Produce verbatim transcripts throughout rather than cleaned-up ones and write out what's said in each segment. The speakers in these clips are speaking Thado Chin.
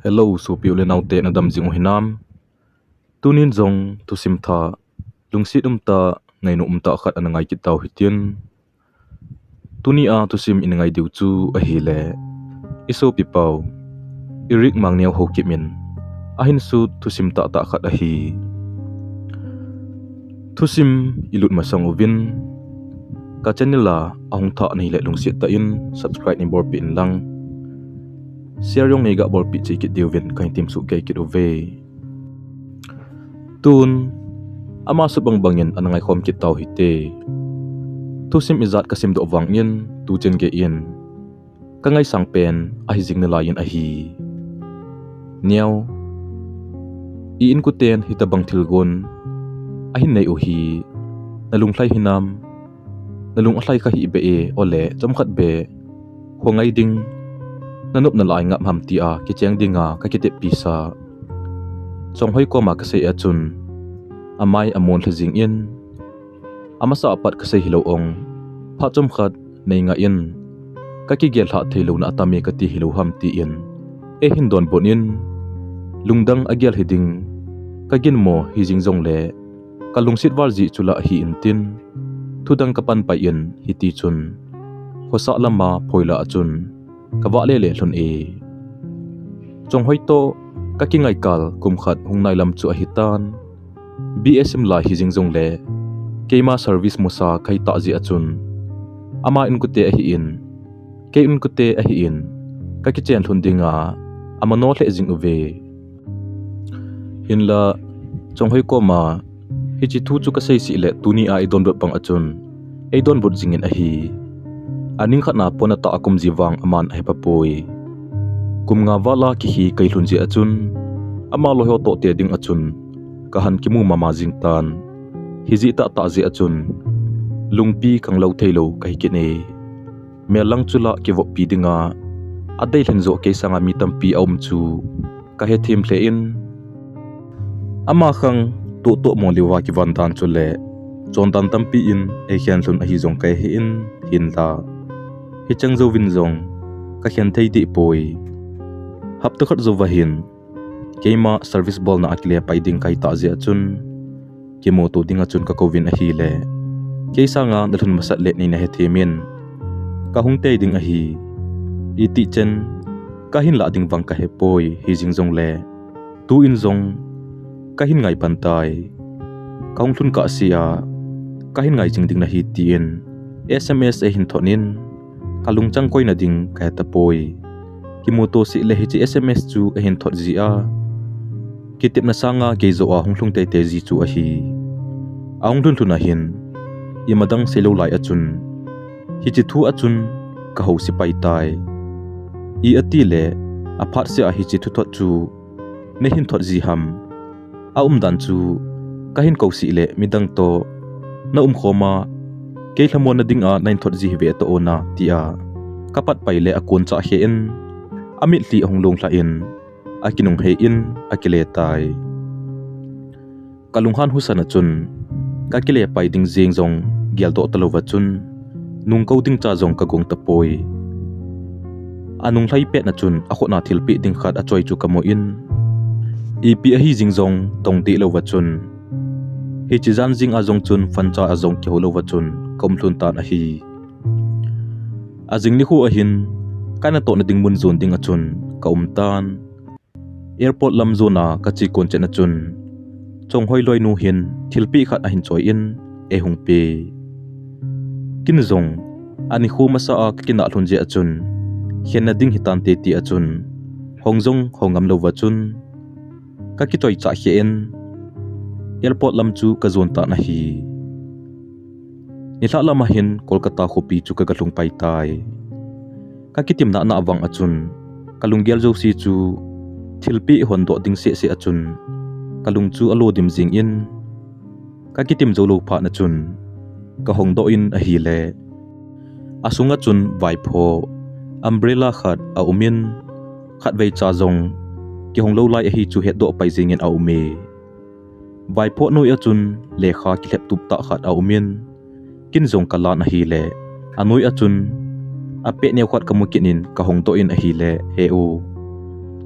Hello, sopi u le naote, nadam jing u hinam? Tunin jong thusim thah, lungset umtah, ngainom umtah khat ana ngai kit tau hitin. Tunia thusim ina ngai diu chu ahile, i sopi pau, Eric Mangneo Haokip in ahin sut thusim tahtah khat ahi. Thusim ilut masang uvin, ka channel a ahung thah nahile lungset tah in subscribe neibolpeh inlang, share jong neiga bolpeh cheh kit diuvin kahin temsoh kei kit uve. Tun, ama sut bang bangin ana ngaikhom kit tau hite. Thusim ijat kasimdoh vangin tuchan geiyin kangaisang pen ahi jing nalaiyin ahi. Neo, i inkoten hitobang thilgon ahin nei u hi, nalung lhai hinam? Nalung alhai kha hih beh e, ole chomkhat beh, khongai ding nanop nalai ngap ham tia kicheng dinga kakiteppi sa. Chonghoi koma kasei a chun, amai amon lha jingin, amasa a pat kasei hilou ong, phat chomkhat neingah in, kakigel lhah theilouna atame kati hilou ham tin, eihin donbut in, lungdang agel hiding kaginmo hijing jongle, kalungset val jeh chu lah ahi intin, thudang kapanpai in hitichun, khosah lama phoilah a chun kavah lele lhon e. Chonghoi toh kakingaikal kum khat hung nailam chu ahitan, B A sim lai hijing jongle, keima service musa kahitah jeh a chun, ama inkote ahin, kei inkote ahin, kakichen lhon dinga amano lheh jing uve. Hinla, Chonghoi koma hiche thu chu kasei seh le tunia eidonbut bang a chun eidonbut jingin ahi. Aning khatna pon atah akum ji vang aman ahepapoi. Kum nga vala kihi kahi lhon jeh a chun, ama loiho tohte dinga chun kahin kimu mama jingtan. Hijeh tahtah jeh a chun lungpi kanglou theilou kahi kit e. Mel lang chu lah kivoppi dinga adei lhen joh kei sanga mi tampi aum chu kahethem lheh in, ama khang tohtoh mo liuva kivan dan chule chondan tampi in eikhen lhon ahi jong kahe in, hinla, hicheng jouvin jong kakhen thei dehpoi. Hapta khat jouva hin keima service bolna a kile pai ding kahitah jeh a chun, kimuto dinga chun kakouvin ahile, kei sanga nalhun masat le neina hethem in, kahung tei ding ahi, itih chen kahin lah ding vang kahepoi, hijing jongle, tuin jong kahin ngai pan tai. Kahung lhun kahsea, kahin ngai jing ding nahi tin S M S eihin thot in, kalungchang koina ding kahetapoi. Kimuto seh le hiche S M S chu eihin thot jia, kitepna sanga kei joh a hung lhung teitei ji chu ahi. Ahung lhun lhun ahin, imadang seilou lai a chun, hiche thu a chun kahouse pai tai. I atile, aphat sea hiche thuthot chu neihin thot ji ham? Aumdan chu kahin kou seh le midang toh naumkhoma, kei lhamonna dinga nahin thot ji hive toh ona, tia kapat pai le akonchah khen, amitlhi ahung longlhah in, akinunghei in akile tai. Kalunghan husan a chun, kakile pai ding jeng jong geldoh talouva chun, nungkou dingcha jong kagong tapoi. Anunglhai petna chun akhutna thilpeh ding khat achoi chu kamu in, ipi ahi jing jong dong deh louva chun, hiche jan jinga jong chun phone cha a jong kihou louva chun kaum lhon tan ahi. Ajing nikho ahin, kanatohna ding mun jon dinga chun kaum tan. Airport lam jona kache kon chetna chun, Chonghoi loinu hin thilpeh khat ahin choi in, eihung pe. Kin jong, anikho masa a kakinah lhon jeh a chun, khenna ding hitante tia chun, hong jong hong ngam louva chun, kakichoichah khen, airport lam chu kajon tan ahi. Nilhah lama hin Kolkata khopi chu kagalhung pai tai. Kakitim nahna vang a chun, kalunggel jouse chu thilpeh hondoh ding sehseh a chun, kalung chu alo dim jingin, kakitim joulou phat a chun, kahongdoh in ahile, asunga chun vaipho, umbrella khat aumin, khatvei cha jong kihong lou lai ahi chu hetdoh pai jingin aume. Vaipho noi a chun lekha kilhep tuptah khat aumin, kin jong kalan ahile, anoi a chun apeh neo khat kamu kit in kahongdoh in ahile, he u,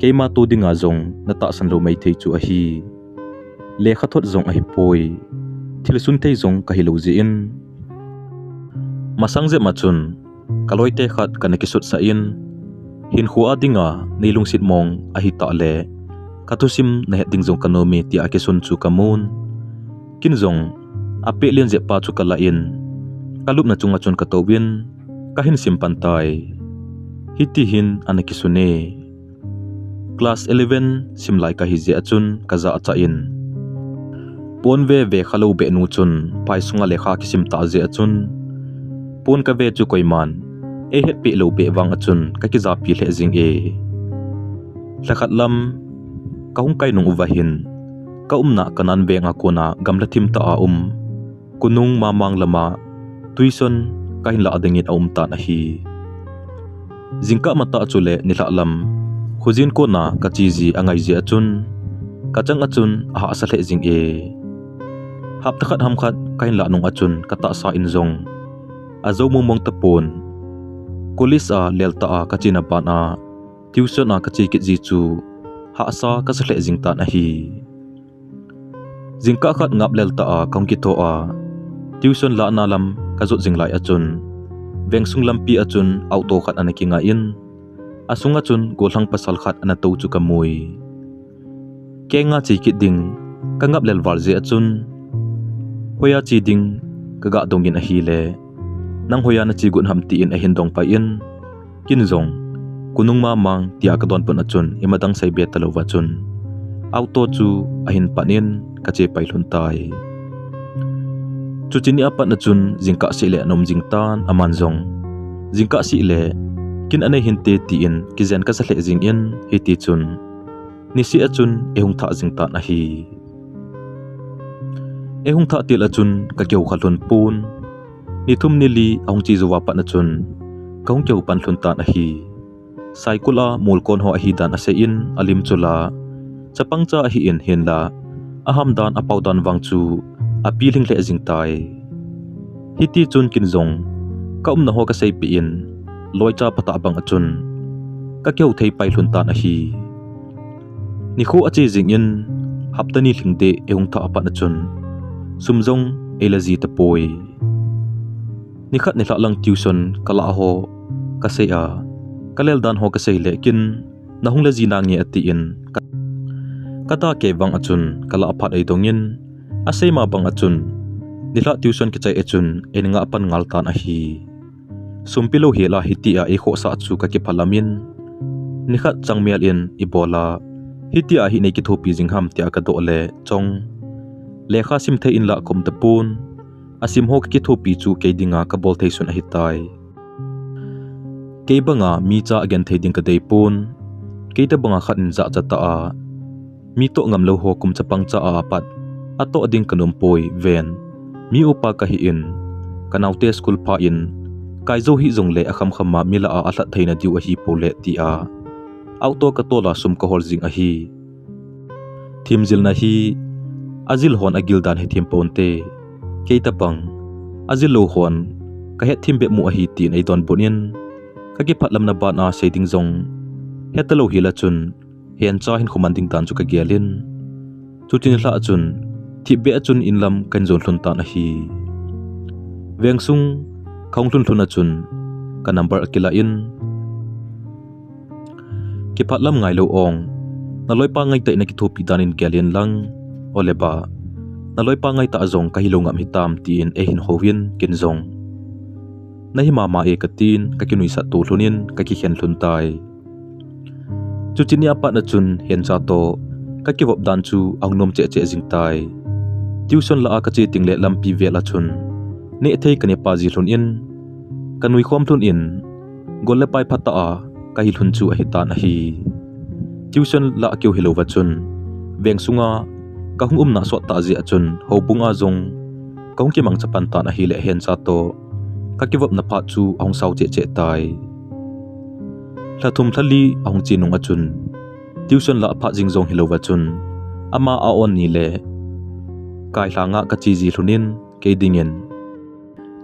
Keima to dinga jong natahsan lou maithei chu ahi. Lekhathot jong ahipoi. Thilsun thei jong kahilou jeh in. Masang jep ma chun, kaloite khat kana kisutsah in, hinkho a dinga neilungset mong ahitah le, kathusim nahet ding jong kanom e tia akisun chu kamun. Kin jong, apeh len jep pa chu kalah in, kalupna chunga chun katouvin, kahin sim pan tai. Hiti hin ana kisun e. Class eleven sim lai kahi jeh a chun kajah chah in. Pon ve ve khalou beh nu chun phai sunga lekha kisim tah jeh a chun. Pon kave chu koiman eihetpeh lou beh vang a chun kakijapi lheh jing e. Lhakhat lam kahung kai nung uva hin kaumna Kanan veng a kona gamla thim tah a um Kunung Mamang lama tuition kahin lah dingin aum tan ahi. Jingkah matah chule nilhah lam khojin kona kache ji angai jeh a chun, kachang a chun ahahsa lheh jing e. Hapta khat ham khat kahin lah nung a chun katahsa in jong ajou mong mong tapon. College a lel tah a kachena ban a tuition a kache kit ji chu hahsa kasa lheh jing tan ahi. Jingkah khat ngap lel tah a kahung kitho a, tuition lahna lam kajot jing lai a chun, vengsung lampi a chun auto khat ana kinga in, asunga chun gollhang pasal khat ana tou chu kamu e. Kenga che kit ding kangap lel val jeh a chun, hoiya che ding kaga dong in ahile, nang hoiya nache got ham tin ahin dong pai in, kin jong, Kunung Mamang tia kadonbut a chun, imadang seibe talouva chun, auto chu ahin pan in kache pai lhun tai. Chuche ni a pat a chun jingkah seh le ana um jing tan, aman jong jingkah seh le kin anei hinte tin kijen kasa lheh jing in, hiti chun niseh a chun eihung thah jing tan ahi. Eihung thah til a chun kakihou kha lhun pon. Ni thum ni li ahung che jouva pat a chun kahung kihou pan lhun tan ahi. Saikul a molkon ho ahi dan asei in alim chu la, chapang cha ahi in hinla, aham dan apao dan vang chu api lhing lheh jing tai. Hiti chun kin jong kaumna ho kaseipeh in, loicha phatah bang a chun kakihou thei pai lhun tan ahi. Nikho ache jing in, hapta ni lhing deh eihung thah a pat a chun, sum jong eila ji tapoi. Nikhat nilhah lang tuition kalah ho kasei a, kalel dan ho kasei le kin, nahung la ji nange atin, ka, kada kei vang a chun kalah phat eidong in, asei ma bang a chun, nilhah tuition kichai a chun eina ngah pan ngal tan ahi. Sumpi lou hel a hitia eikhohsah chu kakiphalam in, nikhat changmel in ibol a, hitia hi nei kithopi jing ham tia kadoh le chong, lekha sim thei in lah kaum tapon, asim ho kakithopi chu kei dinga kabol thei sun ahitai. Kei banga mi cha agenthei ding kadei pon, kei tabanga khat in jachat tah a, mi toh ngamlou ho kum chapang cha a apat, atoh ding kanom poi ven. Mi upa kahi in, kanaote school pha in, kai jou hih jongle akhamkham a mi lah a alhat theina diu ahipou le tia, auto katol a sum kahol jing ahi. Themjilna hi, ajil hon agil dan hethem ponte, kei tabang ajil lou hon kahet them bep mu ahi tin eidonbut in, kakiphatlamna ban a sei ding jong hetalou hel a chun, hencha hin khoman ding dan chu kagel in, chuche nilhah a chun, thipbeh a chun inlam kahin jon lhun tan ahi. Vengsung kahung lhun lhun a chun, ka number akilah in, kiphatlam ngailou ong, naloipa ngaitah in nakithopi dan in gel in lang, ole ba, naloipa ngaitah a jong kahilou ngam hitam tin eihin houvin kin jong, nahi mama e katin, kakinuisat to lhun in kakikhen lhun tai. Chuche ni a pat a chun hencha toh kakivop dan chu ahung nom cheh cheh jing tai. Tuition lah a kache teng le lampi vel a chun nehthei kaneh pa ji lhun in, kanui khom lhun in, gol le pai phatah a kahi lhun chu ahitan ahi. Tuition lah keu hilouva chun, veng sunga kahung umna sot tah jeh a chun, houbung a jong kahung kimangcha pan tan ahile hencha toh kakivopna phat chu ahung sao cheh cheh tai. Lha thum lha li ahung che nung a chun, tuition lah phat jing jong hilouva chun, ama a-on ni le kailhang a kache ji lhun in, kei dingin,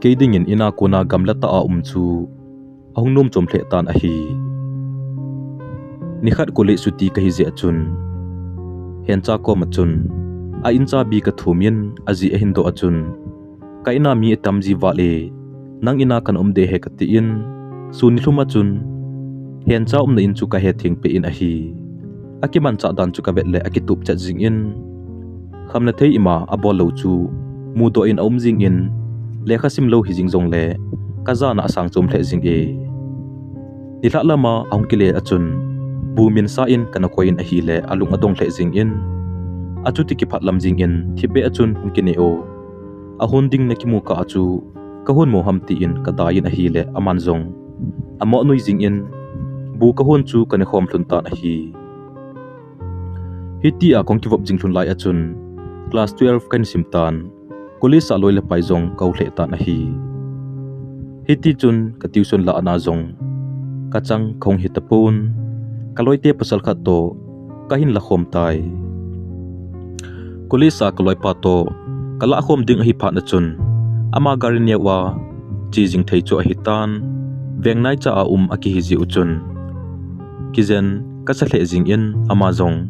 kei dingin in a kona gamla tah a um chu ahung nom chom lheh tan ahi. Nikhat college chuti kahi jeh a chun, Hencha kom a chun a in chabi kathum in, ajeh ahin doh a chun, ka in a mi atam ji val e, nang in a kana um ding ahi kati in, sun nilhum a chun Hencha umna in chu kahe theng peh in ahi. Akimanchah dan chu kavet le akitup chet jing in, khamna thei ima abol lou chu mudoh in aum jing in, lekha sim lou hijing jongle kajana asang chom lheh jing e. Nilhah lama ahung kile a chun, bu minsa in kana koi in ahile alung adong lheh jing in, achuti kiphat lam jing in thipbeh a chun hung kinei o, ahon ding nakimu kah a chu kahon mo ham tin kadei in ahile aman jong amoh nui jing in, bu kahon chu kana khom lhon tan ahi. Hitia kahung kivop jing lhon lai a chun, class twelve kahin sim tan, college a loi le pai jong kahou lheh tan ahi. Hitichun ka tuition lahna jong kachang kahung hitapon, kaloite pasal khat toh kahin lakhom tai. College a kaloipa toh kalahkhom ding ahi phat a chun, ama gari neo a che jing thei chu ahitan, veng naicha a um akihi jeh u chun, kijen kasa lheh jing in ama jong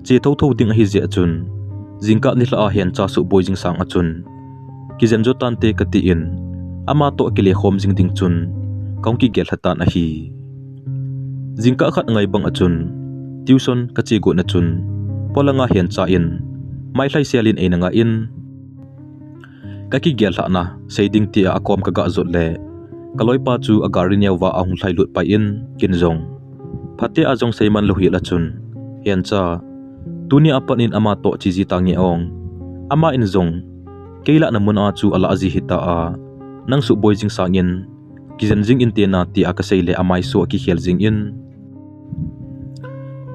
che thotho ding ahi jeh a chun, jingkah nilhah a Hencha suboi jing sang a chun, kijen jo tante kati in, ama toh kile khom jing ding chun kahung kigel lha tan ahi. Jingkah khat ngai bang a chun, tuition kache got na chun, polanga Hencha in mailhai sel in eina nga in, kakigel lhahna sei ding tia akom kaga jot le, kaloipa chu agari neo a ahung lhailut pai in, ken jong phatea jong seiman lou hel a chun, Hencha, tuni a pat in ama toh che ji tange ong, ama in jong kei lahna mun a chu alah ji hita a, nang suboi jing sang in kijen jing inte na tia kasei le amaisu akikhel jing in,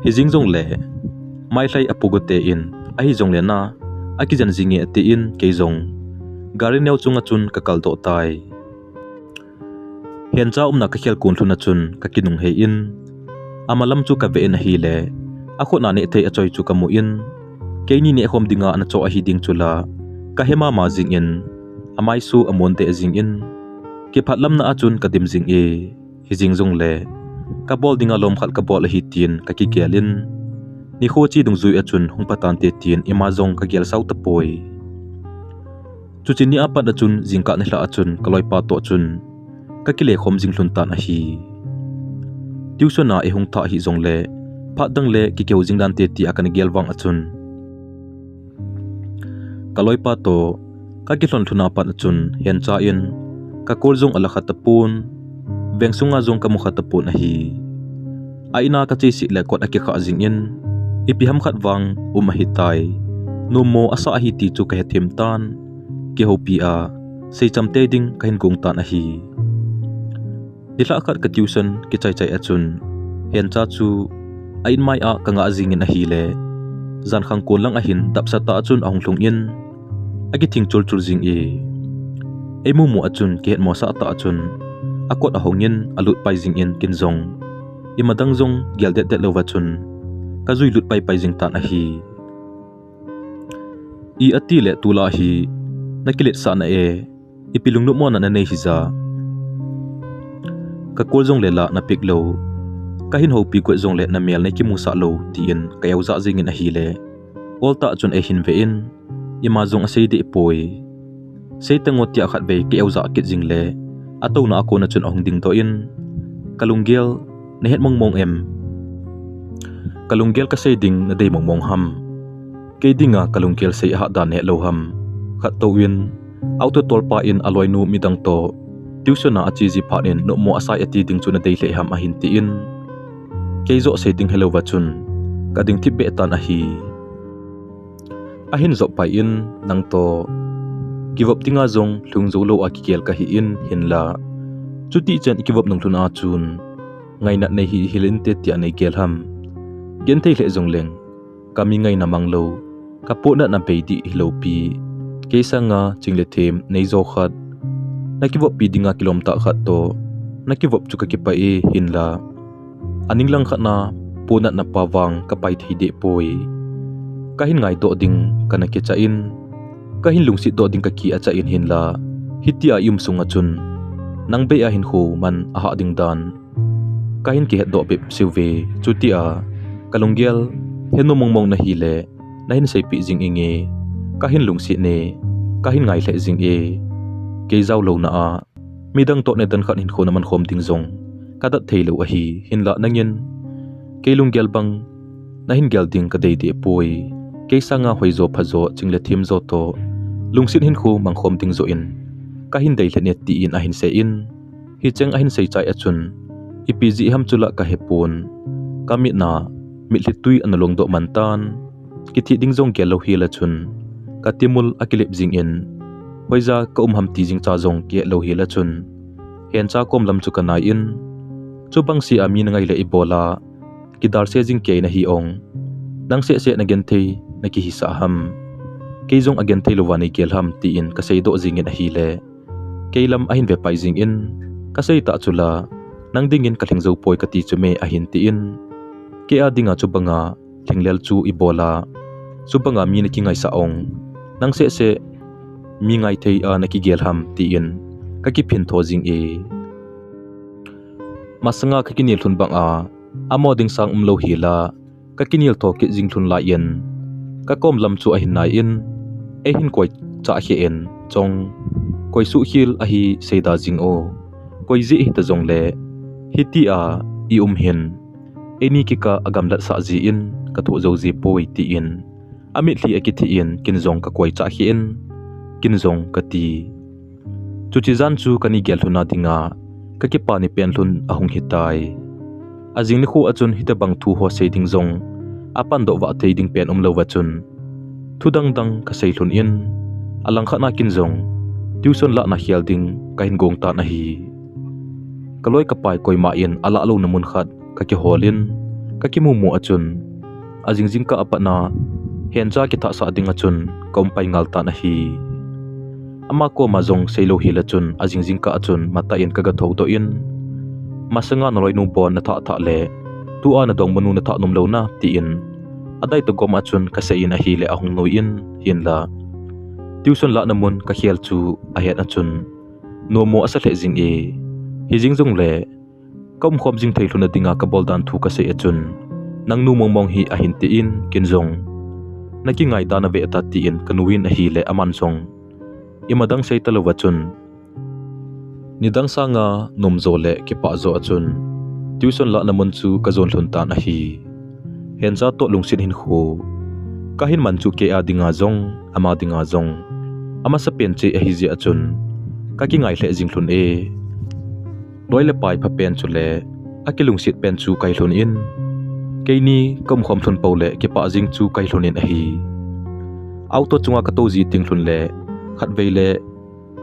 hijing jongle mailhai apu gote in, ahi jongle na akijen jinge ati in, kei jong gari neo chunga chun kakal doh tai. Hencha umna kakhel kon lhon a chun kakinung hei in, ama lam chu kave in ahile, akhut a nehthei achoi chu kamu in, keini nehkhom dinga ana cho ahi ding chu la kahe mama jing in, amaisu amun deh jing in, kiphat lamna a chun kadim jing e, hijing jongle kabol dinga lom khat kabol ahi tin kakigel in, nikho che dungjui a chun hung pha tante tin ima jong kagel sao tapoi. Chuche ni a pat a chun jingkah nilhah a chun kaloipa toh chun kakile khom jing lhon tan ahi. Tuition a eihung thah hih jongle, phat dang le kikihou jing dante tia kana gel vang a chun, kaloipa toh kakilhon lhon a pat a chun Hencha in ka call jong ala kha tapon, veng sunga jong kamu kha tapon ahi. A in a kache sih le kot akikhah jing in, ipi ham khat vang um ahitai, nommo asa ahi ti chu kahethem tan, kihoupi a seicham tei ding kahin gong tan ahi. Nilhah khat ka tuition kichai chai a chun, Hencha chu a in mai a kanga jing in ahile, jankhang kon lang ahin dapsa tah a chun ahung lhung in, akithing chulchul jing e. Eimumu a chun kihetmosah tah a chun akot ahong in alut pai jing in, ken jong ima dang jong gel detdet louva chun kajui lut paipai jing tan ahi. I atile tulai hi nakiletsahna e, ipi lungnopmona nanei hija? Ka call jongle la na pick lou, kahin houpi got jongle namel neikimusah lou, tin ka eojah jing in ahile, oltah chun eihin ve in, ima jong asei deh poi. Sei teng o, tia khatvei ka eojah kit jingle, atouna a kona chun ahung dingdoh in, ka lunggel nahet mongmong em? Ka lunggel kasei ding nadei mongmong ham? Kei dinga ka lunggel sei ahat dan nahet lou ham? Khat touvin, auto tolpa in aloinu midang toh tuition a ache ji phat in nopmo asai ati ding chu nadei lheh ham, ahin tin, kei joh sei ding helouva chun kading thipbeh tan ahi. Ahin jop pai in, nangtoh kivop dinga jong lhung joulou a kigel kahi in, hinla chutih chan ikivop nung lhun a chun ngainat nei hih hel inte tia neigel ham? Genthei lheh jongleng, kami ngaina manglou, ka pohnatna bei dih hiloupi, kei sanga ching le them neijo khat, nakivoppi dinga kilom tah khat toh nakivop chu kakipah e, hinla aning lang khatna pohnatna pa vang kapai thei deh poi. Kahin ngaidoh ding kana kichah in, kahin lungsetdoh ding kaki achah in, hinla hitia i um sunga chun nang bei a hinkho man ahah ding dan, kahin kihetdoh bep seuve. Chutia kalunggel, henu mongmong nahile, nahin seipeh jing inge, kahin lungset e, kahin ngai lheh jing e. Kei jaolouna a midang toh neh dan khat hinkho naman khom ding jong kadat theilou ahi, hinlah nangin kei lunggel bang nahin gel ding kadei deh poi. Kei sanga hoijo phajo, ching le themjo toh lungset hinkho mangkhom ding joh in kahin dei lheh e, tin ahin seiyin, hicheng ahin sei chai a chun, ipi jeh ham chu la kahepon, kamitna mitlhi twi ana longdoh man tan. Kithi ding jong gel lou hel a chun, katimul akilep jingin, hoija kaum ham ti jingcha jong kihet lou hel a chun, hencha kom lam chu kanaiyin, chubang sea mi nangai le ibola kidalse jing kei nahi ong, nang sehseh nagenthei nakihisah ham, kei jong agenthei louva neigel ham, tin kaseidoh jingin ahile, kei lam ahin vepai jingin, kaseitah chula, nang dingin kalhing jou poi kati chu me, ahin tin, kei a dinga chubanga lhinglel chu ibola, chubanga mi nakingaisah ong, nang sehseh mi ngaithei a nakigel ham, tin kakiphin tho jinge. Masanga kakinel lhun banga, amaho ding sang umlou hela, kakinel tho kit jing lhun laiyin, kakom lam chu ahin naiyin, eihin koichah kheh in, chong, koi suhkhel ahi seida jing o, koi jeh hita jongle, hitia ium hin, eini kikah agamlatsah jeh in kathoh jou ji poi, tin amitlhi akithin, kin jong kakoichah kheh in, kin jong kati. Chuche jan chu kanei gel lhuna dinga kakipa ni pen lhun ahung hitai. Ajing nikho a chun hitobang thu ho sei ding jong apandoh vah thei ding pen umlouva chun, thu dangdang kasei lhun in, alangkhat na kin jong tuition lahna khel ding kahin gong tan ahi. Kaloi kapai koima in alah louna mun khat kakihol in, kakimumu a chun, ajing jingkah a patna hencha kithahsah ding a chun kaumpai ngal tan ahi. Ama koma jong seilou hel a chun, ajing jingkah a chun matah in kaga thoudoh in, masanga naloinu bon nathah thah le, tua nadongmanu nathah nom lou na, tin adei togom a chun kaseiyin ahile ahung nuiyin, hinla tuition lahna mun kakhel chu ahet a chun, nomo asa lheh jinge. Hijeng jongle, kaumkhom jing thei lhun a dinga kabol dan thu kasei a chun, nangnu mongmong hi, ahin tin, kin jong, nakingai dan ave ta, tin kanuiyin ahile aman jong, imadang sei talouva chun, nidang sanga nomjo le kipah jo a chun, tuition lahna mun chu kajon lhun tan ahi. Hencha toh lungset hinkho kahin man chu kei a dinga jong, ama dinga jong, amasapen cheh ahi jeh a chun, kakingai lheh jing lhun e. Loi le pai phapen chule akilungset pen chu kahi lhun in, keini kaumkhom lhun pou le kipah jing chu kahi lhun in ahi. Auto chunga katou ji teng lhun le, khatvei le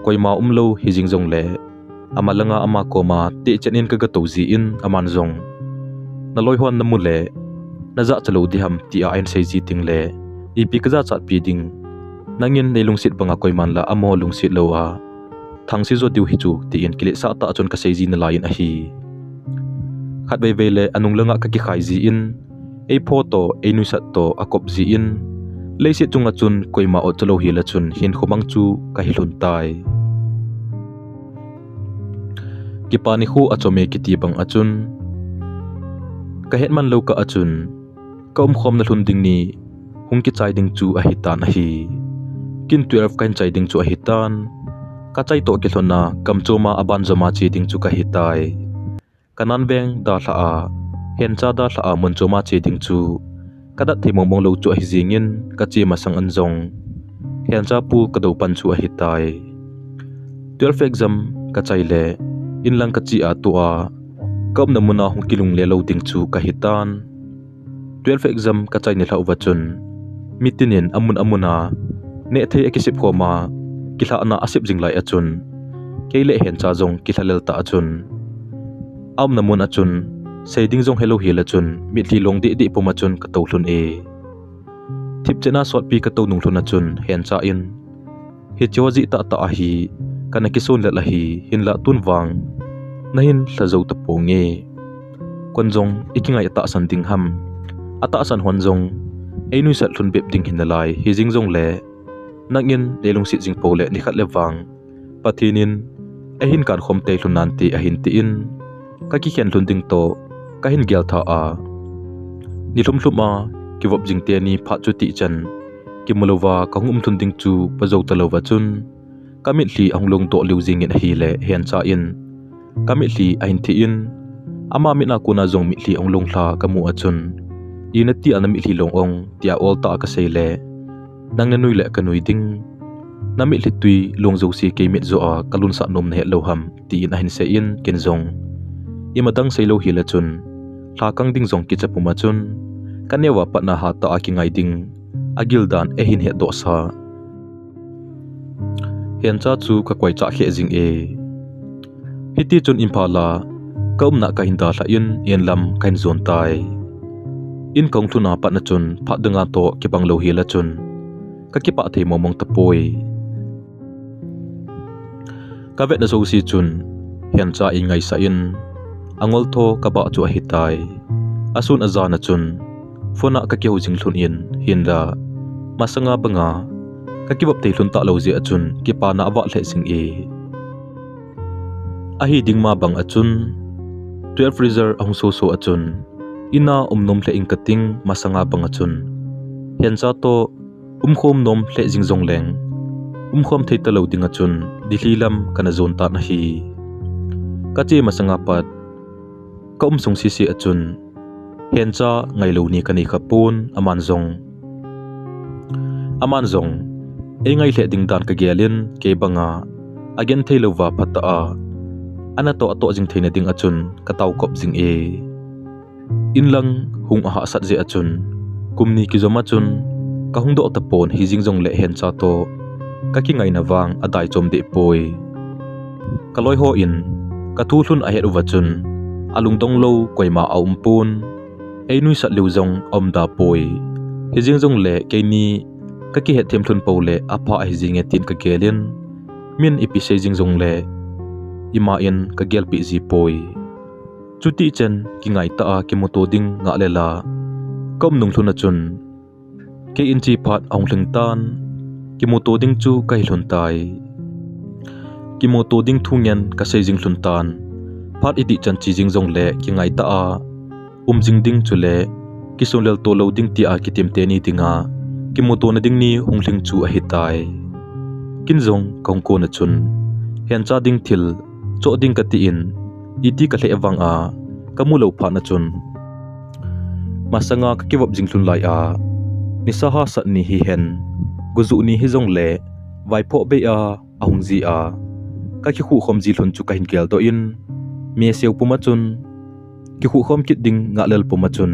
koima umlou hijeng jongle, ama langa ama koma tehchet in kaga tou jin, aman jong, naloi hon namu le najahcha lou diham, tia ahin sei ji teng le, ipi kajachatpi ding, nangin neilungset banga koiman la amaho lungset louva thangse jo diu hichu, tin kiletsah tah chun kasei ji nalaiyin ahi. Khatveivei le anung langa kakikhai jin, eipho toh einuisat toh akop jin, leiset chunga chun koima otcha lou hel a chun hinkho mang chu kahi lhun tai. Kipa nikho achom e kiti bang a chun, kahetman lou kah a chun, kaumkhomna lhun ding ni hung kichai ding chu ahitan ahi. Kin twelve kahin chai ding chu ahitan, kachai toh kilhonna gamchoma aban joma che ding chu kahitai. Kanan veng dalhah a, hencha dalhah a mun choma che ding chu kadat thei mongmong lou chu ahi jengin, kache masang in jong hencha pu kadou pan chu ahitai. Twelve exam kachai le inlang kache a tua kaumna muna hung kilungle lou ding chu kahitan. Twelve exam kachai nilhah uva chun, mitinin amun amuna nehthei akisep khoma, kilhahna asep jing lai a chun, kei le hencha jong kilhalel tah a chun, aumna mun a chun, sei ding jong helou hel a chun, mitlhi long dehdeh puma chun katou lhun e. Thipchetna sotpi katou nung lhun a chun, hencha in, hicheho jeh tahtah ahi, kana kisonlel ahi, hinlah tun vang nahin lhajou taponge. Kon jong ikingai atahsan ding ham? Atahsan hon jong einuisat lhun bep ding hinalai, hijeng jongle nangin neilungset jing pou le nikhat le vang Pathen in eihin kankhom tei lhun nante, ahin tin, kakikhen lhun ding toh kahin gel tha a. Ni lhum lhum a kivop jing teni phat chu tihchan kimu louva kahung um lhun ding chu pajou talouva chun, kamitlhi ahung long doh lheh jingin ahile Hencha in kamitlhi ahin thi in, ama mit a kona jong mitlhi ahung long lha kamu a chun, "Ina tia namitlhi long ong?" tia ol tah a kasei le, "Nang nanui le kanui ding. Namitlhi tui long jouse kei mit joh a kalunsah nom nahet lou ham?" tin ahin sei in, ken jong ima dang seilou hile chun, lha kang ding jong kicha pum a chun, kaneo a pat na hatah a kingai ding agil dan eihin hetdoh sa. Hencha chu kakoi chah kheh jing e. Hiti chun Imphal a kaumna kahin dalha in, in lam kahin jon tai. In kahung lhun a pat na chun phat dang a toh kibang lou hile chun, kakipah thei mong mong tapoi. Kavetna jouse chun Hencha in ngaisah in, angol tho kabah chu ahitai. Asun ajan a chun phone a kakihou jing lhon in, hinla masanga banga kakivop thei lhon talou jeh a chun kipana avah lheh jing e. Ahi ding ma bang a chun twelve result ahung soso a chun, ina um nom lheh ing kating, masanga bang a chun Hencha toh umkhom nom lheh jing jongleng, umkhom thei talou ding a chun Delhi lam kana jon tan ahi. Kache masanga pat kaum sung sese a chun Hencha ngailou ni kanei khapon, aman jong, aman jong eingai lheh ding dan kagel in, kei banga agenthei louva phatah a ana toh atoh jing theina ding a chun katao kop jing e. Inlang hung ahahsat jeh a chun, kum ni kijom a chun kahung doh tapon, hijeng jongle Hencha toh kakingaina vang adai chom deh poi. Kaloiho in kathu lhon ahet uva chun, alungdong lou koima aumpon, einuisat lheh jong aumda poi. Hijeng jongle keini kakihetthem lhon pou le apha ahi jenge tin kagel in, min ipi sei jeng jongle ima in kagelpeh ji poi. Chutih chan kingaitah a kimuto ding ngahlel a kaum nung lhon a chun, kei in che phat ahung lhing tan, kimuto ding chu kahi lhon tai. Kimuto ding thu ngen kasei jing lhon tan, phat itih chan che jeng jongle kingaitah a um jing ding chule kisonlel to lou ding tia kitem teni dinga kimutona ding ni hung lhing chu ahitai. Ken jong kahung kon a chun Hencha ding thil choh ding kati in, iti kalheh vang a kamu lou phat na chun, masanga kakivop jing lhon lai a, nisa hahsat ni hihen, gojuh ni hijongle, vaipho bei a ahung ji a, kakikhuh khom ji lhon chu kahin geldoh in, meseu pum a chun kikhuh khom kit ding ngahlel pum a chun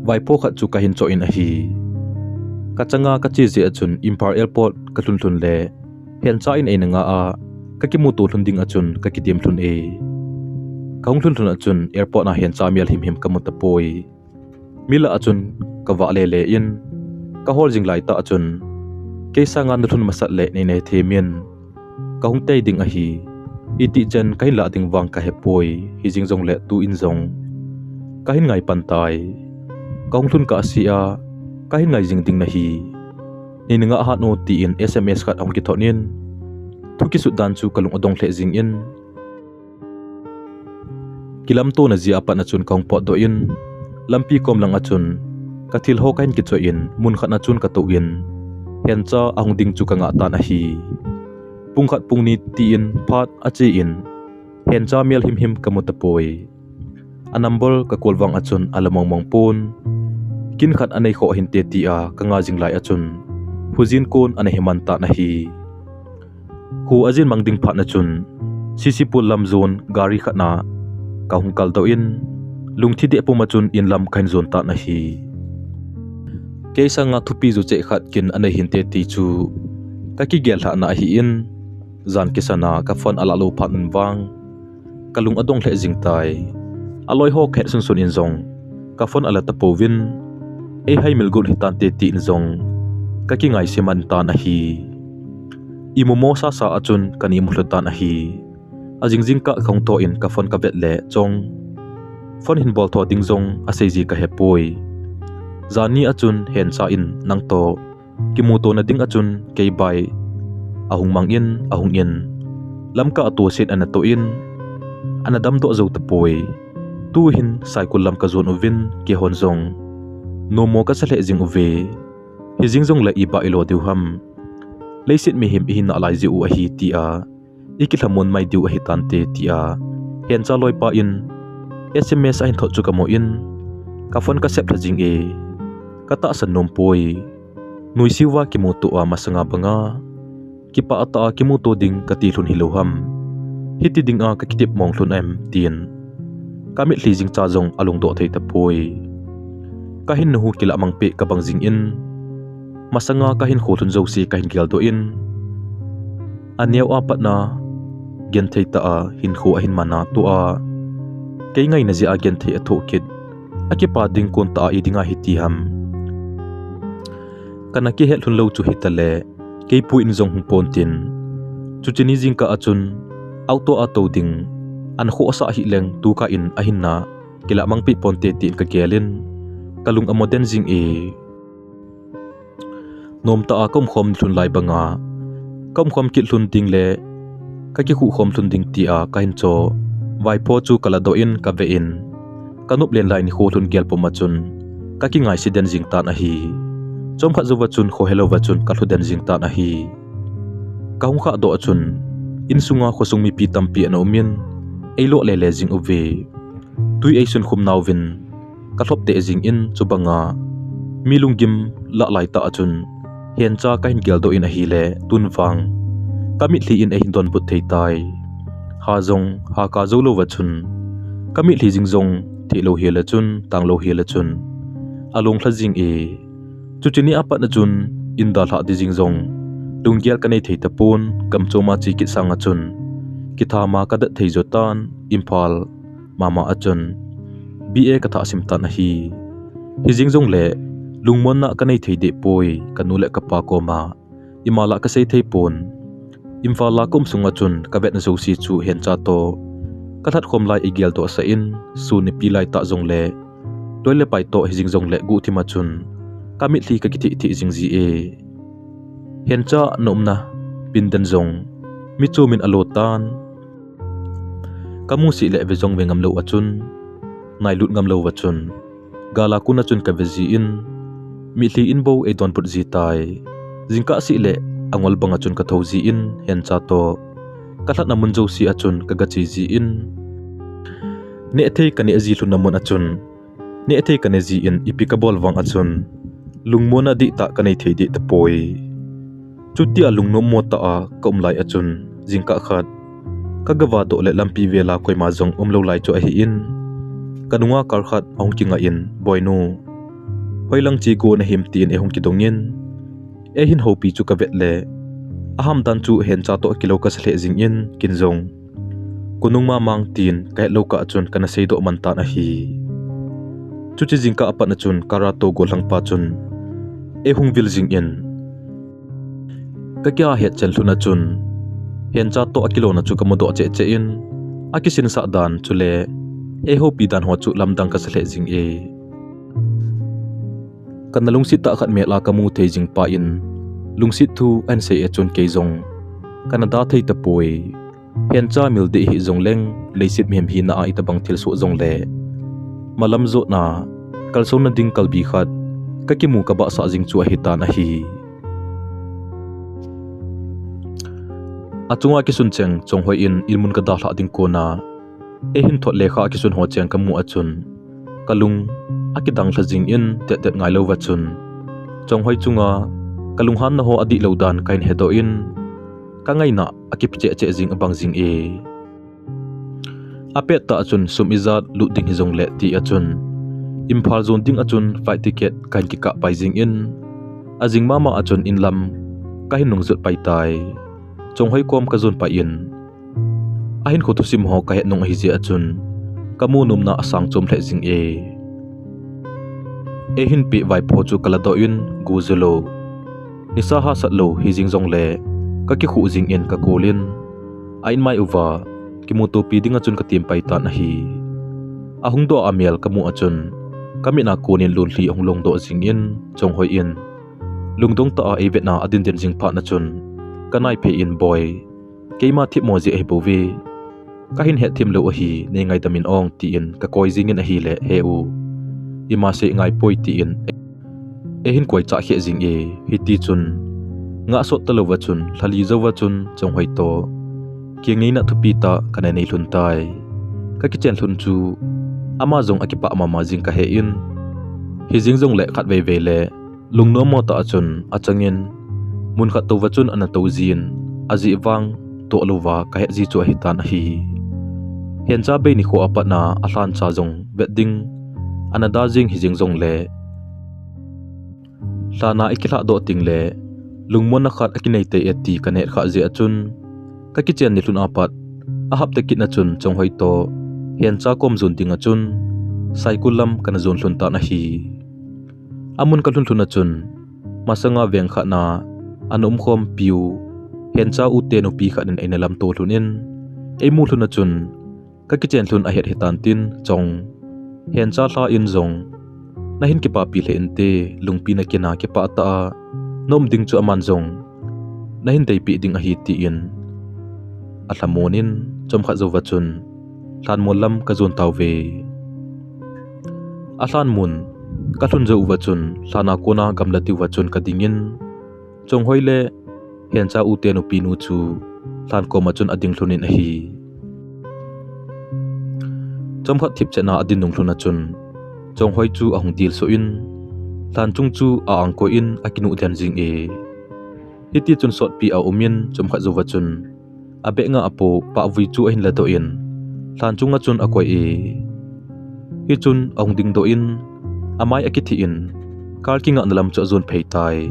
vaipho khat chu kahin choh in ahi. Kachanga kache jeh a chun Imphal airport kalhun lhon le, Hencha in eina nga a kakimuto lhon ding a chun kakitem lhon e. Kahung lhun lhon a chun airport a Hencha mel himhim kamu tapoi. Mi lah a chun kavah lele in, kahol jing laitah a chun, kei sanga nalhun masat le neina hethem in, kahung tei ding ahi. Itih chan kahin lah ding vang kahepoi, hijeng jongle tu in jong kahin ngai pan tai. Kahung lhun kahsea, kahin ngai jing ding nahi. Neina nga hat o tin S M S khat ahung kithot in, thu kisut dan chu kalung adong lheh jeng in, kilamtona jeh a pat na chun kahung potdoh in, lampi kom lang a chun kathil ho kahin kichoh in, mun khat na chun katou in, Hencha ahung ding chu kangah tan ahi. Pung khat pung ni tin phat ache in, Hencha mel himhim kamu tapoi. A number ka call vang a chun ala mong mong pon. Kin khat anei kho hinte tia kanga jing lai a chun, hujin kon ana himan tan ahi. Kho ajin mang ding phat na chun, C C Pol lam jon gari khat na kahung kaldoh in, lungthim deh pum a chun in lam kahin jon tan ahi. Kei sanga thupi jouse khat kin anei hinte ti chu kakigel lhah na ahin, jan kisan a ka phone alah lou phat un vang kalung adong lheh jing tai. Aloi ho khat sunsun in jong ka phone ala tapouvin, eihai mil got hitante tin jong kakingai siman tan ahi. Imu mo sasa a chun kana imu lhu tan ahi. Ajing jingkah kahung thou in ka phone kavet le chong, phone hin bol thou ding jong asei ji kahepoi. Jan ni a chun Hencha in nangto kimuto na ding a chun kei bai ahung mang in, ahung in, Lamka a toset ana tou in, ana damdoh jou tapoi. Tuhin Saikul lam kajon uvin, keihon jong nommo kasa lheh jing uve. Hijeng jongle iba ilo diu ham. Leiset mihem ihi nalai jeh u ahi tia ikilhamon mai diu ahi tante tia Hencha loipa in S M S ahin thot chu kamun, ka phone kasep lha jing e. Katahsan nom poi. Nuisiuva kimuto a masanga banga kipah tah a kimuto ding kati lhon hilou ham. Hiti dinga kakitep mong lhon em tin kamitlhi jingcha jong alungdoh thei tapoi. Kahin nuhu kilah mangpeh kabang jingin, masanga kahin kho lhon jouse kahin geldoh in, aneo a patna genthei tah a hinkho ahin mana tua, kei ngaina jeh a genthei athoh kit, akipa ding kon tah a idinga hiti ham. Kana kihet lhon lou chu hitale, kei pu in jong hung pontin, chuche ni jingkah a chun auto a tou ding, an khohsah hileng tukah in ahinna kilah mangpeh ponte tin kagelin, kalung amo den jing e. Nomtah a kaumkhom lhon lai banga kaumkhom kit lhon ding le kakikhuh khom lhon ding tia kahin cho, vaipho chu kaladoh in kave in, kanop len lai nikho lhon gel puma chun kakingaise den jing tan ahi. Chomkhat jouva chun khohelouva chun kalhu den jing tan ahi. Kahung khahdoh a chun insunga khosung mipi tampi ana umin, eilo lele jing uve. Tui eisun khum nauvin kalhop deh jingin, chubanga mi lunggim lah laitah a chun Hencha kahin geldoh in ahile, tun vang kamitlhi in eihin donbut thei tai. Ha jong haka jou louva chun kamitlhi jing jong theilou hile chun, tanglou hile chun along lha jing e. Chuche ni a patna chun in dalhah ding jing jong lunggel kanei thei tapon, gamchom a che kit sanga chun kithama kadet thei jo tan, Imphal mama a chun B A kathah sim tan ahi. Hijeng jongle lungmonna kanei thei deh poi, kanu le kapa koma ima lah kasei thei pon. Imphal a kaum sunga chun kavetna jouse chu Hencha toh kalhat khom lai eigeldoh sah in, sun nipi laitah jongle loi le pai toh hijeng jongle guhthim a chun kamitlhi kakitheh theh jing ji e. Hencha na umna pindan jong mi chomin alo tan. Kamu seh le ve jong ve ngam lou a chun, nailut ngam louva chun, gal a kona chun kave jin, mitlhi in bou eidonbut ji tai. Jingkah seh le angol banga chun kathou jin, Hencha toh kalhatna mun jouse a chun kaga che jin, nehthei kaneh ji lhonna mun a chun, nehthei kaneh jin ipi kabol vang a chun lungmonna dihtah kanei thei deh tapoi. Chutia lungnommo tah a kaum lai a chun, jingkah khat kagava doh le lampi vela koima jong umlou lai chu ahin, kanunga car khat ahung kingah in, Boinu, hoilang che go nahim, tin eihung kidongin, eihin houpi chu kavet le, ahamdan chu Hencha toh akilou kasa lheh jingin, ken jong, konung mamang, tin kahetlou kah a chun kana seidoh man tan ahi. Chuche jingkah a patna chun car a tou gollhangpa chun eihung vil jingin, kakihetchen lhonna chun Hencha toh akilona chu kamudoh cheh cheh in, akisinsah dan chule eihoupi dan ho chu lamdang kasa lheh jing e. Kana lungset tah khat mel a kamu thei jingpa in lungset thu ahin sei e chun kei jong kana da thei tapoi. Hencha mil deh hih jongleng, leiset mihem hina a itobang thilsoh jongle, malam jotna kalsonna ding kalbi khat kakimu kabahsah jing chu ahitan ahi. Achunga kisun cheng Chonghoi in inmun kadalhah ding kona eihin thot lekha a kisun ho cheng kamu a chun kalung akidang lha jingin, tettet ngailouva chun Chonghoi chunga kalunghanna ho adihlou dan kahin hedoh in, kangaina akipe cheh cheh jing abang jing e. Apettah a chun sum ijat lut ding hijongle ti a chun, Imphal jon ding a chun flight ticket kahin kikah pai jingin, ajing mama a chun inlam kahin nungjot pai tai. Chonghoi kom kajon pai in, ahinkho thusim ho kahet nung ahijeh a chun kamu nomna asang chom lheh jing e. Eihin peh vaipho chu kaladoh in, go julou, nisa hahsat lou hijeng jongle, kakikhuh jingin kakol in, a inmai uva kimutopi dinga chun katem pai tan ahi. Ahung doh a amel kamu a chun kamit a konin lonlhi ahung longdoh jingin, Chonghoi in lungdong tah a eivetna adin den jing phatna chun kanaiphei in, Boi, keima themmo jeh ahibouve, Kahin hetthem lou ahi, nei ngaidam in ong, tin kakoi jingin ahile, he u, ima sei ngaipoi, tin eihin koichah khe jing e. Hitichun ngah sot talouva chun, lhali jouva chun Chonghoi toh kingaina thupi tah kana nei lhon tai. Kakichen lhon chu ama jong akipah mama jing kahe in, hijeng jongle khatvei vei le lungnom mo tah a chun achangin, mun khat touva chun ana tou jin, ajeh vang toh louva kahet ji chu ahitan ahi. Hencha bei nikho a patna alhancha jong vet ding ana da jing, hijeng jongle lhana ikilhah doh tengle lungmonna khat akinei tei e ti kaneh khah jeh a chun, kakichen nilhun a pat ahapta kitna chun Chonghoi toh Hencha kom jon dinga chun Saikul lam kana jon lhon tan ahi. Amun kalhun lhun a chun, masanga veng khatna ana umkhompiu Hencha ute nupi khat in eina lamto lhon in, eimu lhun a chun, kakichen lhun ahet hitan tin, Chong, Hencha lha in jong nahin kipapi lheh inte, lungpi nakina kipah tah a naum ding chu aman jong nahin deipeh ding ahi, tin alhamon in, chomkhat jouva chun lhanmol lam kajon tauve. Alhanmun kalhun jou uva chun lhana kona gamla diuva chun kadingin, Chonghoi le Hencha ute nupinu chu lhan koma chun ading lhon in ahi. Chomkhat thipchetna adin nung lhon a chun Chonghoi chu ahung dilsoh in, lhan chung chu a-angkoi in akinuh den jing e. Hitichun sotpi aumin, chomkhat jouva chun abeh nga a po pahvui chu ahin ladoh in, lhan chunga chun akoi e. Hichun ahung dingdoh in, amai akithih in, kal kingahna lam chu ajon phei tai.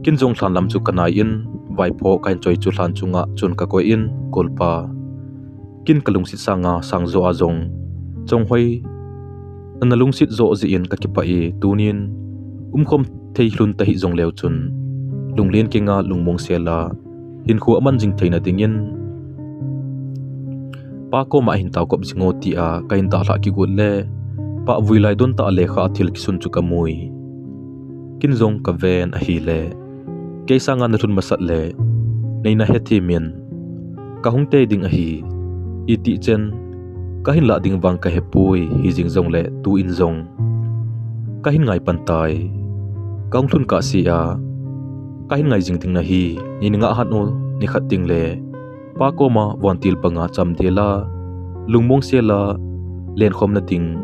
Kin jong lhan lam chu kanai in, vaipho kahin choi chu lhan chunga chun kakoi in, Golpa, kin kalungset sanga sangjo a jong Chonghoi nana lungset jo jeh in kakipah e, tunin umkhom thei lhon tahih jongleu chun, lunglen kinga lungmong sela hinkho aman jing theina dingin, pa koma ahin taokop jing o tia kahin dalhah kigot le, pahvui lai don tah a lekha a thil kisun chu kamui. Kin jong kaven ahile, kei sanga nalhun masat le neina hethem in, kahung tei ding ahi, itih chen kahin lah ding vang kahepoi, hijeng jongle tuin jong kahin ngai pan tai. Kahung lhun kahsea kahin ngai jing ding nahi, nei ngah hat u, nikhat tengle pa koma vontil banga chamdel a, lungmong sela lenkhomna ding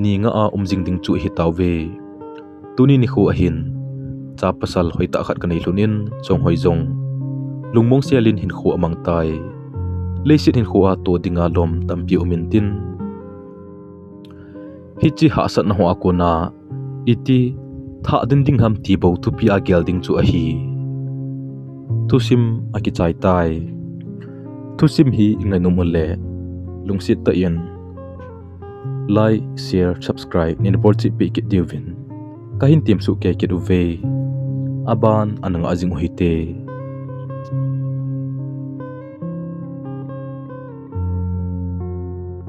ni ngah a um jing ding chu hitauve. Tuni nikho ahin, cha pasal hoitah khat kanei lhon in, Chonghoi jong lungmong sel in hinkho amang tai. Leiset hinkho a toh dinga lom tampi um intin, hiche hahsatna ho a kona iti thah din ding ham ti bou thupi a gel ding chu ahi. Thusim akichai tai. Thusim hi ingainom ule, lungset tah in like, share, subscribe neina bolchih peh kit diuvin kahin temsuh kei kit uve. Aban ana ngah jing uhite.